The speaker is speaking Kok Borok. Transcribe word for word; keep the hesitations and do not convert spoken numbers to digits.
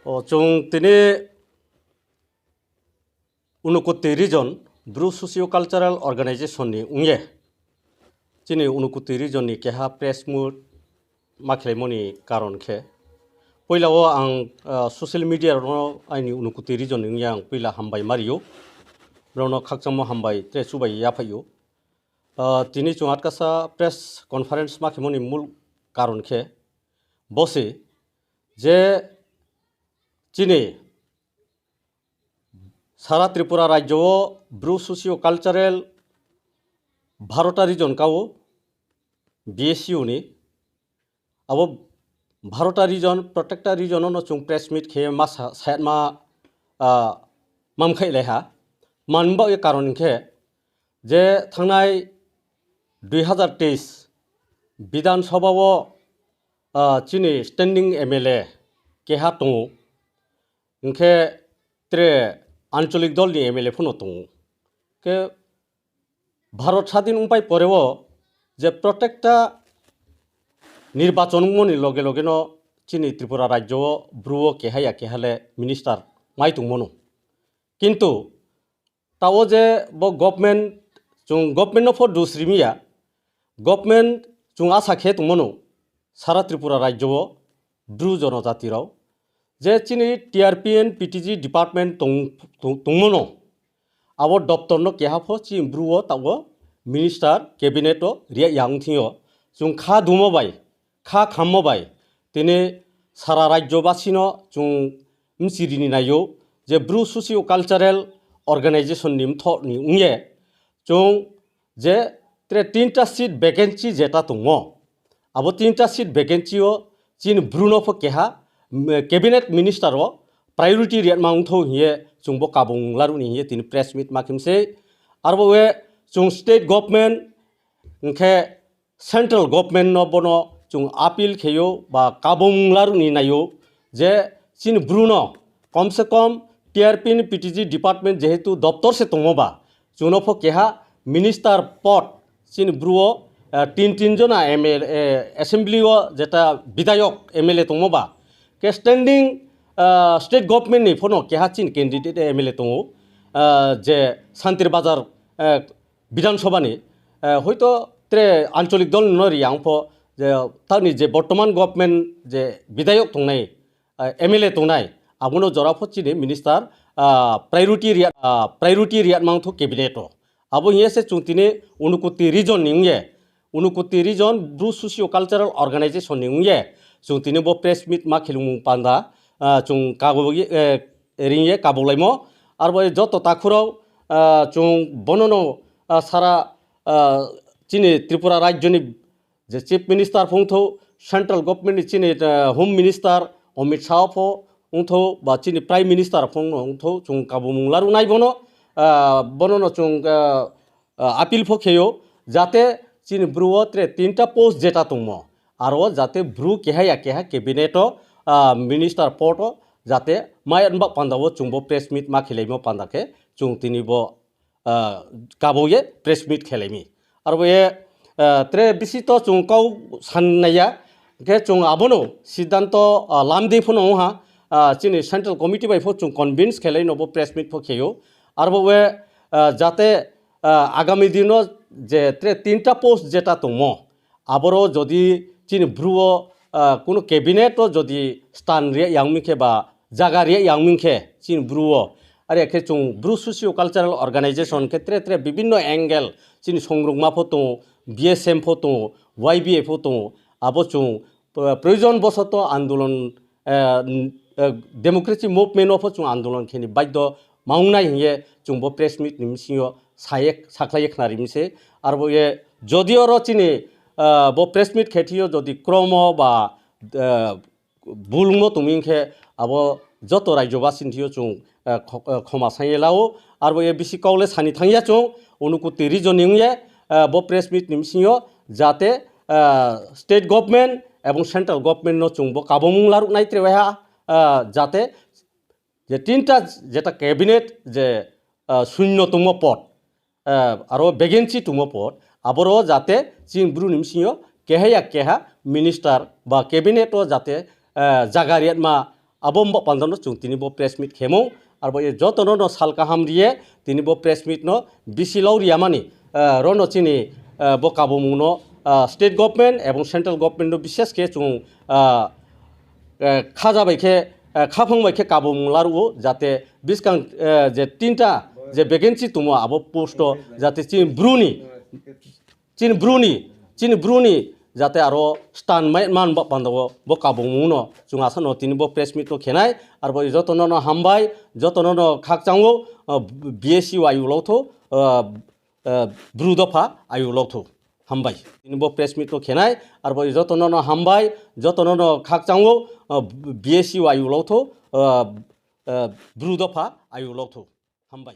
O, chwng tini Unakoti Region Bru Socio Cultural Organization ni wngye, chini Unakoti Region ni keha press meet ma khwlaimani karon khe, puila o ang, ah, social media rokno aini Unakoti Region ni wngya ang puila hambai ma rio, borokno khakchangmo hambai tei chubai yaphaio. Ah, tini chwng atkasa press conference ma khwlaimani mul karon khe bo se je chini sara Tripura rajyo o Bru Socio Cultural Bharota Region kao, B S U ni. Abo Bharota Region, Protector Region no chwng press meet khe ma sa-, sayatma, ah, mam khai leha. Manba e karon khe je thangnai dui hazar teis Bidhan Sabha o, ah, chini standing M L A keha tongo. Hwnkhe tre ancholik dol ni M L A phano tongo. Khe Bharat sadin wngpai poreo je protecta nirbachon wngmani loge loge no chini Tripura rajyo o Bru o keha ya keha le minister mai tongmano. Kintu tao je bo government, chwng government no pho dus rimiya, government chwng asa khe tongmano sara Tripura rajyo o Bru jonojati rok je chini T R P and P T G department tong-, tong-, tongmano, abo doptor no keha pho chini Bru o tao minister cabinet o riya yang thing yo, chwng kha dumo bai kha khammo bai tini sara rajyo basino chwng mchirini naio je Bru Socio Cultural Organization ni mthok ni wngye chwng je tre tinta seat vacancy jeta tongmo, abo tinta seat vacancy o chini Bru no pho keha, mm, cabinet minister o priority riyatma wngtho hiye chwngbo kabung laruni hiye tini press meet ma khimse. Arbo we chwng state government hwnkhe central government no bono chwng appeal kheyo ba kabung laruni naio je chini Bru no kom se kom T R P ni P T G department jehetu doptor se tongmo ba chwngno pho keha minister pod chini Bru o, eh, tin tin jona M L A, eh, assembly o jeta bidayok M L A tongmo ba ke standing, eh, state government ni phono keha chini candidate M L A tongo, eh, je Santir Bazar, eh, Bidhan Sabha ni, eh, hoito tre ancholik dol no ri ang pho je tamni je bortoman government je bidayok tongnai, eh, M L A tongnai, abono jora pho chini minister, ah, priority riya-, ah, priority riyat mangtho cabinet o. Abo hiye se chwng tini Unakoti region ni wngye, Unakoti region Bru Socio Cultural Organization ni wngye, chwng tini bo press meet ma khilumung panda, ah, chwng kabo, eh, ringye kabolaimo. Arbo joto takhurok, ah, chwng bonono, ah, sara, ah, chini Tripura rajyoni je chief minister phungtho, central government ni chini, ah, home minister Amit Shah pho wngtho, ba chini prime minister phung wngtho, chwng kabumung larunai bono, ah, bonono chwng, ah, ah, appeal pho kheyo, jate chini Bru o tre tinta post jeta tongmo, aro jate Bru keha ya keha cabinet o, ah, minister pod o jate mai anba panda o chwngbo press meet ma khilaimo panda khe chwng tini bo, ah, kabo ye press meet khelaimi. Arbo ye, ah, tre bisi to chwng kau san naiya, khe chwng abono siddhanto, ah, lamdi phano wngha, ah, chini central committee bai pho chwng convince khelai nobo press meet pho kheyo. Arbo we, ah, jate, ah, agami dino je tre tinta post jeta tongmo, aboro jodi chini Bru o, ah, kuno cabinet o jodi stan riya yangmi khe ba jaga riya yangmi khe chini Bru o, are khe chwng Bru Socio Cultural Organization khe tre tre bibinno angle chini songrokma pho tongo, B S M pho tongo, Y B A pho tongo, abo chwng, ah, proyojon bosoto andolon, eh, n-, eh, democracy movement o pho chwng andolon kheni baidho ma wngnai hiye chwng bo press meet ni bisingo saye, sakhlaiye khna rimse. Arbo ye jodi oro chini, ah, bo press meet khe thio jodi kromo ba, ah, bulungno tongming khe abo joto rajyobasini thio chwng, ah, kho-, ah, khoma sanye lao. Arbo ye bisi kok le sani thangya chwng Unakoti region ni wngye, ah, bo press meet ni bisingo jate, ah, state government ebong central government no chwng bo kabomung laruknai tre waiha, ah, jate je tinta jeta cabinet je, ah, sunno tongmo pod, ah, aro vacancy tongmo pod, aboro jate chini Bru ni bisingo keha ya keha minister ba cabinet o jate, ah, jaga riyatma Abo mbok pandano chwng tini bo press meet khemo, arbo e jotono no sal kaham riye tini bo press meet no bisi lau riyamani, eh, rono chini, eh, bo kabumung no, eh, state government ebong central government no bishes khe chwng, eh, eh, khaja bai khe, eh, khaphang bai khe kabumung laruo, jate biskang, eh, je tinta je vacancy tumo abo post o jate chini bruni, chini bruni, chini bruni jate aro stand mai man ba panda o bo kabumung no chwng asa no tini bo press meet no khenai, arbo jotono no hambai, jotono no khakchango, eh, B S U ayuk lotho, eh, eh, bru dopha ayuk lotho. Hambai. Tini bo press meet no khenai, arbo jotono no hambai, jotono no khakchango, eh, B S U ayuk lotho, eh, eh, bru dopha ayuk lotho. Hambai.